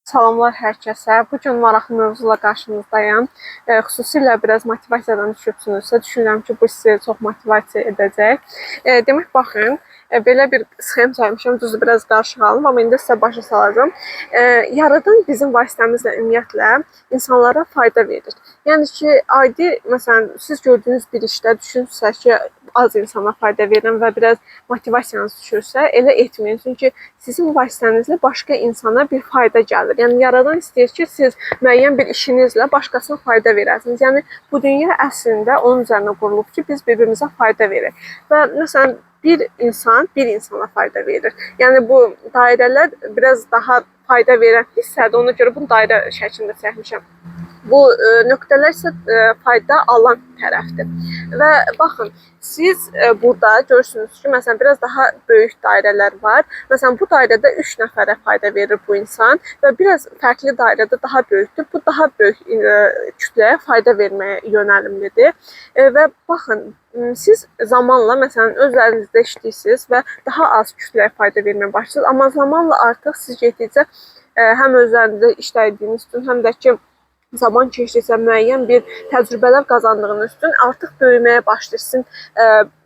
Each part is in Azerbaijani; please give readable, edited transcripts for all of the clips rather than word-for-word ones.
Salamlar hər kəsə. Bu gün maraqlı mövzuyla qarşınızdayam. Xüsusilə biraz motivasiyadan düşübsünüzsə, düşünürəm ki, bu sizi çox motivasiya edəcək. Demək, baxın, belə bir sxem çəkmişəm, düzdür, biraz qarışıq alınıb, amma indi sizə başa salacağam. Yaradan bizim vasitəmizlə ümumiyyətlə insanlara fayda verir. Yəni ki, adi, məsələn, siz gördüyünüz bir işdə düşünürsə ki, az insana fayda verirəm və biraz motivasiyanız düşürsə, elə etməyin. Çünki sizin vasitənizlə başqa insana bir fayda gəlir. Yəni yaradan istəyir ki, siz müəyyən bir işinizlə başqasına fayda verəsiniz. Yəni bu dünya əslində onun üzərinə qurulub ki, biz bir-birimizə fayda verək. Və məsələn bir insan bir insana fayda verir. Yəni bu dairələr biraz daha fayda verən hissədir. Ona görə bunu dairə şəklində çəkmişəm. Bu nöqtələr isə fayda alan tərəfdir. Və baxın, siz burada görürsünüz ki, məsələn, biraz daha böyük dairələr var. Məsələn, bu dairədə 3 nəfərə fayda verir bu insan və biraz fərqli dairədə daha böyükdür. Bu daha böyük kütləyə fayda verməyə yönəlimlidir. Və baxın, siz zamanla məsələn öz üzərinizdə işləyirsiniz və daha az kütləyə fayda verməyə başlayırsınız, amma zamanla artıq siz getdikcə həm öz üzərinizdə işlədiyiniz üçün, həm də ki zaman keçdikcə müəyyən bir təcrübələr qazandığınız üçün artıq böyüməyə başlayırsın,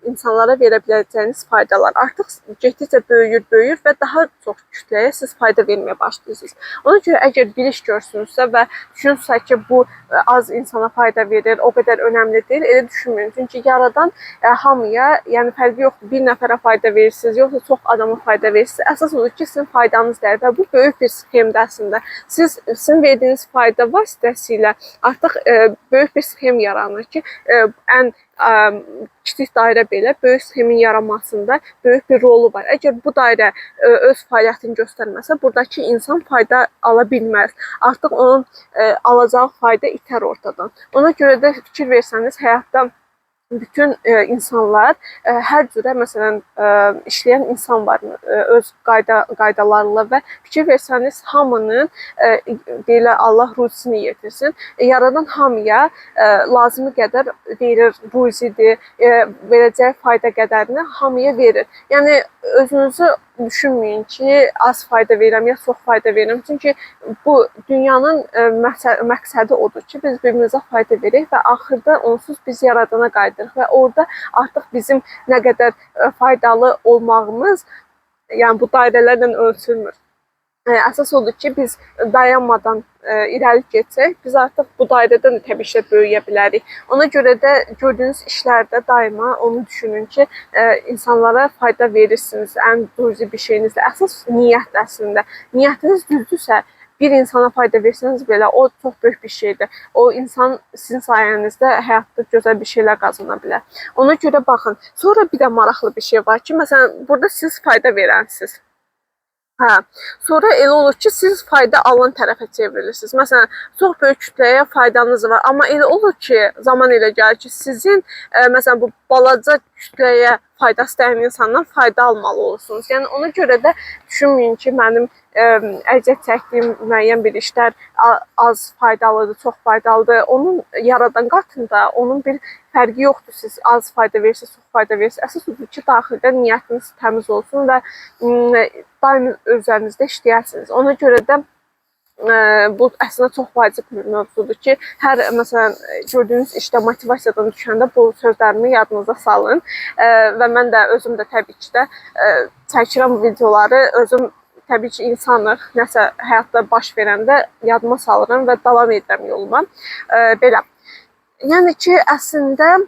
insanlara verə biləcəyiniz faydalar. Artıq getdikcə böyüyür, böyüyür və daha çox kütləyə siz fayda verməyə başlayırsınız. Ona görə əgər bir iş görsünüzsə və düşünürsə ki, bu az insana fayda verir, o qədər önəmli deyil, elə düşünməyin. Çünki yaradan hamıya, yəni fərqi yoxdur, bir nəfərə fayda verirsiniz, yoxsa çox adama fayda verirsiniz. Əsas odur ki, sizin faydanız dəyir və bu böyük bir sxemdir əslində. Siz sizin verdiyiniz fayda vasitəsilə artıq böyük bir sxem yaranır ki, ən kiçik dairə belə böyük sxemin yaranmasında böyük bir rolu var. Əgər bu dairə öz fəaliyyətini göstərməsə, buradakı insan fayda ala bilməz. Artıq onun alacağı fayda itər ortadan. Ona görə də fikir versəniz, həyatda bütün insanlar hər cürə, məsələn, işləyən insan var öz qaydalarla və fikir versəniz, hamının deyirlər Allah ruzisini yetirsin. Yaradan hamıya lazımi qədər verir, ruzidir, verəcəyi fayda qədərini hamıya verir. Yəni özünüzü düşünməyin ki, az fayda verirəm ya çox fayda verirəm. Çünki bu dünyanın məqsədi odur ki, biz bir-birimizə fayda verək və axırda onsuz biz yaradana qayıdırıq və orada artıq bizim nə qədər faydalı olmağımız, yəni bu dairələrlə ölçülmür. Əsas odur ki, biz dayanmadan irəli getsək, biz artıq bu dairədən də təbii ki, böyüyə bilərik. Ona görə də gördüyünüz işlərdə daima onu düşünün ki, insanlara fayda verirsiniz ən cüzi bir şeyinizlə. Əsas niyyət əslində. Niyyətiniz düzdürsə, bir insana fayda versəniz belə, o çox böyük bir şeydir. O insan sizin sayənizdə həyatda gözəl bir şeylər qazana bilər. Ona görə baxın. Sonra bir də maraqlı bir şey var ki, məsələn, burada siz fayda verənsiniz. Hə. Sonra elə olur ki, siz fayda alan tərəfə çevrilirsiniz. Məsələn, çox böyük kütləyə faydanız var, amma elə olur ki, zaman elə gəlir ki, sizin məsələn bu balaca kütləyə faydası dəyən insandan fayda almalı olursunuz. Yəni ona görə də düşünməyin ki, mənim əziyyət çəkdiyim müəyyən bir işlər az faydalıdır, çox faydalıdır. Onun yaradan qatında onun bir fərqi yoxdur. Siz az fayda verirsiniz, çox fayda verirsiniz. Əsas odur ki, daxildə niyyətiniz təmiz olsun və daim üzərinizdə işləyəsiniz. Ona görə də bu əslində çox vacib bir mövzudur ki, hər məsələn gördüyünüz işdə motivasiyadan düşəndə bu sözlərimi yadınıza salın. Və mən də özüm də təbii ki də çəkirəm bu videoları. Özüm təbii ki insanıq, nəsə həyatda baş verəndə yadıma salıram və davam edirəm yoluma. Belə. Yəni ki, əslində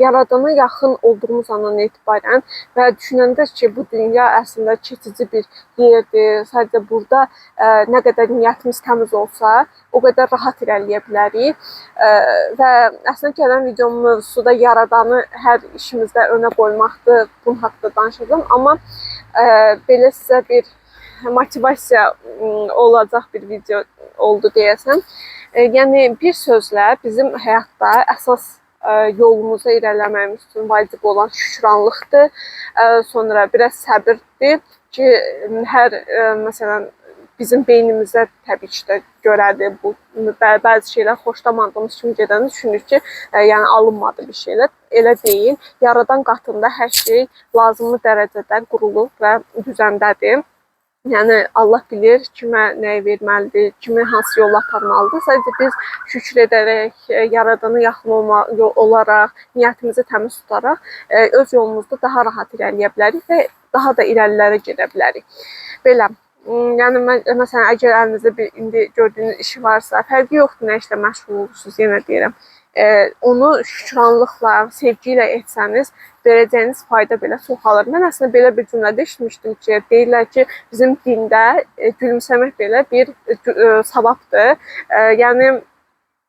yaradana yaxın olduğumuz andan etibarən və düşünəndə ki, bu dünya əslində keçici bir yerdir, sadəcə burada nə qədər niyyətimiz təmiz olsa, o qədər rahat irəliləyə bilərik. Və əslində gələn videomun mövzusu da yaradanı hər işimizdə önə qoymaqdır, bunun haqqında danışacağam. Amma belə sizə bir motivasiya olacaq bir video oldu deyəsən. Yəni bir sözlə bizim həyatda əsas yolumuza irəliləməyimiz üçün vacib olan şükranlıqdır. Sonra biraz səbirdir ki, hər məsələn bizim beynimizə təbii ki də görədir bu bəzi şeylər xoşlamadığımız kimi gedəndə düşünürük ki, yəni alınmadı bir şeylər. Elə deyil. Yaradan qatında hər şey lazımlı dərəcədə qurulub və düzəndədir. Yəni Allah bilir kimə nəyi verməlidir, kimi hansı yolla aparmalıdır. Sadəcə biz şükür edərək, Yaradana yaxın olaraq, niyyətimizi təmiz tutaraq öz yolumuzda daha rahat irəliləyə bilərik və daha da irəlilərə gedə bilərik. Belə. Yəni mən məsələn, əgər əlinizdə bir indi gördüyünüz işi varsa, fərqi yoxdur nə işlə məşğul olursunuz, yenə deyirəm. Onu şükranlıqla, sevgi ilə etsəniz, verəcəyiniz fayda belə çoxalır. Mən əslində belə bir cümlədə eşitmişdim ki, deyirlər ki, bizim dində gülümsəmək belə bir savabdır. Yəni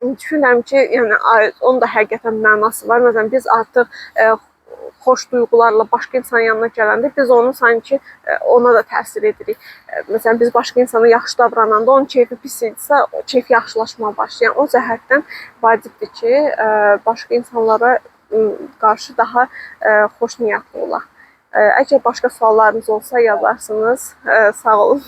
düşünürəm ki, yəni onun da həqiqətən mənası var. Məsələn, biz artıq xoş duyğularla başqa insanın yanına gələndə biz onu sanki ona da təsir edirik. Məsələn, biz başqa insana yaxşı davrananda onun keyfi pis idisə, keyfi yaxşılaşmağa başlayır. Yəni, o cəhətdən vacibdir ki, başqa insanlara qarşı daha xoş niyyətli olaq. Əgər başqa suallarınız olsa yazarsınız. Sağ olun.